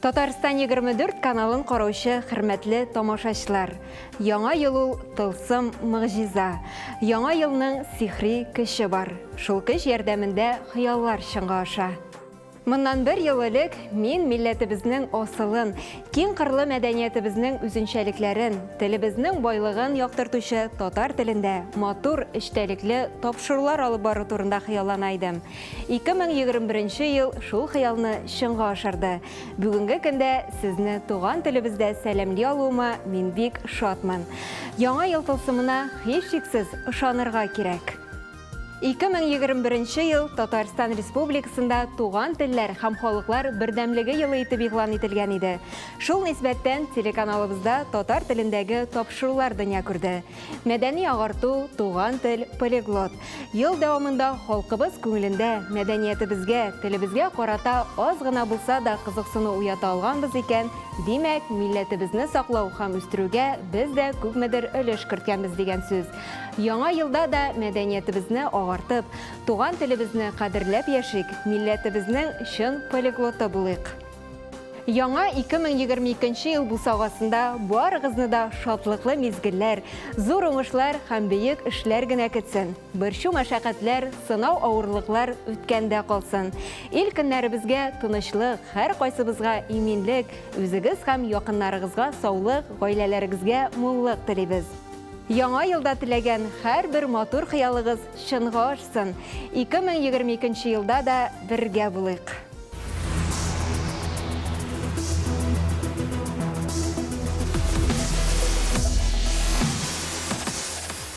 Татарстан 24 каналын караучы хөрмәтле тамашачылар! Яңа ел ул тылсым могҗиза. Яңа елның сихри көче бар. Шул көч ярдәмендә хыяллар чынга аша. Моннан бер ел элек мин милләтебезнең асылын, киң кырлы мәдәниятебезнең үзенчәлекләрен, телебезнең байлыгын яктыртучы татар телендә матур, эчтәлекле тапшырулар алып бару турында хыяллана идем. 2021 ел шул хыялны чынга ашырды. Бүгенге көндә сезне туган телебездә сәламли алуыма мин бик шатмын. Яңа ел тылсымына һичшиксез ышанырга кирәк. 2021 ел Татарстан Республикасында туган телләр һәм халыклар бердәмлеге елы итеп игълан ителгән иде. Шул нисбәттән телеканалыбызда татар телендәге тапшырулар дөнья күрде. Мәдәни агарту, туган тел, полиглот. Ел дәвамында халкыбыз күңелендә мәдәниятебезгә, телебезгә карата аз гына булса да кызыксыну уята алганбыз икән, димәк, милләтебезне саклау һәм үстерүгә без дә күпмедер өлеш керткәнбез дигән сүз. Яңа елда да мәдәниятебезне агартып, туган телебезне кадерләп яшик, милләтебезнең чын полиглоты булыйк. Яңа 2022 ел бусагасында барыгызны да шатлыклы мизгелләр, зур уңышлар һәм бөек эшләр генә көтсен. Борчу-мәшәкатьләр, сынау-авырлыклар үткәндә калсын. Ил-көннәребезгә тынычлык, һәркайсыбызга иминлек, үзегез һәм якыннарыгызга саулык, гаиләләрегезгә муллык телибез. Яңа елда теләгән һәрбер матур хыялыгыз чынга ашсын! 2022 елда да бергә булыйк!